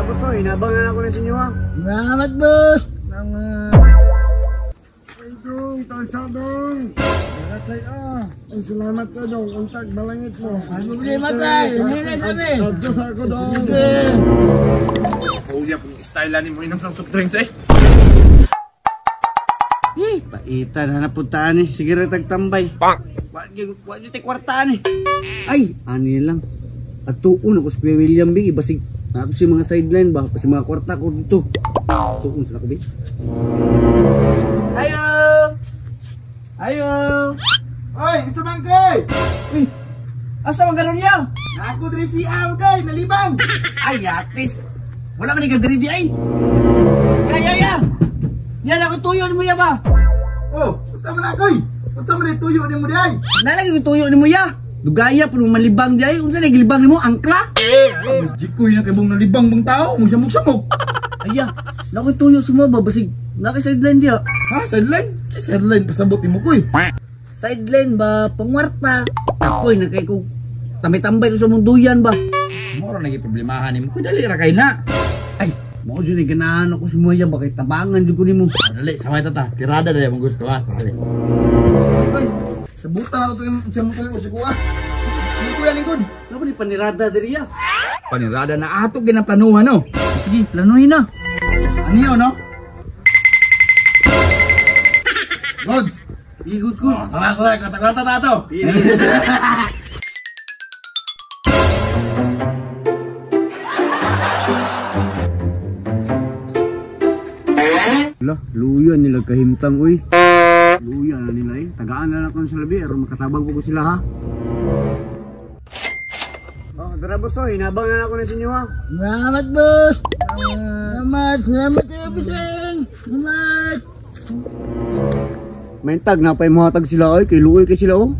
boss, oh. Inabangan ako na sa inyo, ha. Salamat, boss. Salamat. Ay, dong, tasa dong. Tay, ah. Ay, salamat ka dong. Untag, balangit mo. Ay, problema, tay. Hinay kami. Adto sa ako dong. Sige. Huli akong style ni mo inom sa soft drinks eh. Eh, paita na napuntaan eh. Sige rin tagtambay. Wa gyud tay kwartaan eh. Ay, ani lang. At tuon ako si Kuya William B. Basig nato si mga sideline ba? Basig mga kwarta ko dito. Tuon sa ako B. Ayo! Ayo! Oy, isa bang kay? Uy! Asa man karon niya? Ako diri si Al kay, nalibang. Ay, atis! Wala man ni diri di ay. Ya, ya, ya! Yan ako tuyo ni mo ya ba? Oh, usa man akoy. Unsa man ni tuyo nimo di ay? Nalagi yung tuyo ni mo ya. Dugaya puno malibang di ay. Unsa na gilibang nimo angkla? Mas jikoy na kay bong nalibang bang tao, mugsamok-samok. Aya, nakoy tuyo sa mo ba basig naka sideline diya. Ha, sideline? Si sideline pasabot nimo koy. Sideline ba pangwarta? Tapoy na kay ko tambay-tambay ko sa mong duyan ba. Moro na problemahan nimo koy, dali ra kay na. Ay, mao jud ni ganahan ako sa mo ya ba kay tabangan jud ko nimo. Oh, dali, samay ta ta. Tirada dali mong gusto ha. Dali. Koy, sabutan na to yung sa mo tuyo sa kuha. Lingkod na lingkod. Napa ni panirada diri ya? Panirada na ato ginaplanuhan no. Sige, planuhin na. Ano no? Gods. Igus ko. Tara, tara, kata-kata na to. Lah, luya nila kahimtang uy. Luya na nila eh. Tagaan na lang akong sa labi aron makatabang ko sila ha. Oh, tara boss, oh. Inabangan ako na sa inyo ha. Salamat, boss. Salamat, salamat kayo, bossing. Salamat. Maintag na pa'y muhatag sila ay, kay luoy kay sila oh.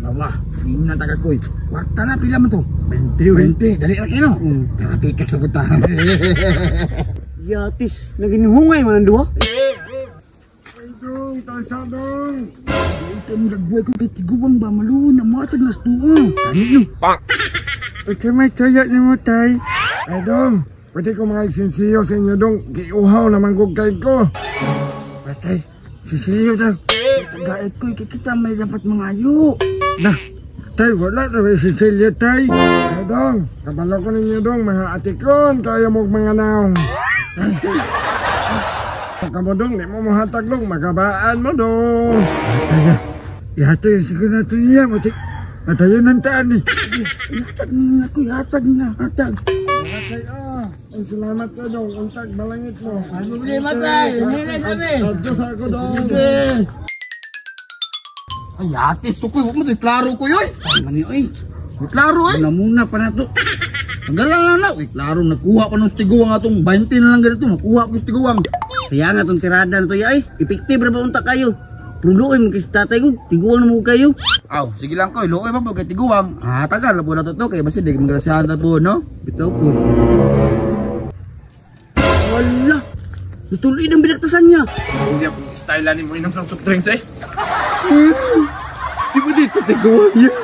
Bawa, hindi na taga koy. Kwarta na pila man to? 20, 20. Dali ra kayo. Tara pikas na punta. Yatis, naginhungay man ang duha. Ay, dong, tasa dong. Ito mo lagway ko kay tiguang ba maluon na muhatag na sa tuwa. Kani no. Ito may tuyo ni mo, tay. Ay, dong, pwede ko mga isinsiyo sa inyo, dong. Giuhaw naman ko kay ko. Patay, sisiyo daw. Tagait ko, ikikita may dapat mga ayo. Na, tay, wala na may sisilyo, tay. Ay, dong, kabalo ko ninyo, dong, mga atikon, kaya mo mga naong. Tay, tay. Pagka mo, dong, di mo muhatag, dong, magabaan mo, dong. Taya, ihatag siguro natin niya, matik. Matayo ng taan eh. Ihatag na ako, ihatag na, hatag. Ay, ah, ay, salamat ka, dong. Untag, balangit mo. Ay, problema, tay. Hinay kami. Adto sa ako, dong. Sige. Ay, atis to koy, wag mo to, klaro ko yoy. Ay, man oy. Klaro eh. Muna muna pa na to. Ang galang lang na. Uy, klaro, nakuha pa nung tiguang atong 20 na lang ganito. Nakuha ko sa tiguang. Sayang atong tirada na to ya ay. Epektive ra ba unta kayo? Pero luoy mo kay tatay ko, tiguang na mo kayo. Aw, sige lang koy, luoy pa po kay tiguang. Ah, tagal na po na to to kay basta di magrasyahan na po, no? Bitaw po. Wala. Natuloy ng binagtasan niya. Huli akong style ni mo inom sa soft drinks eh. Di ba dito tiguang yan?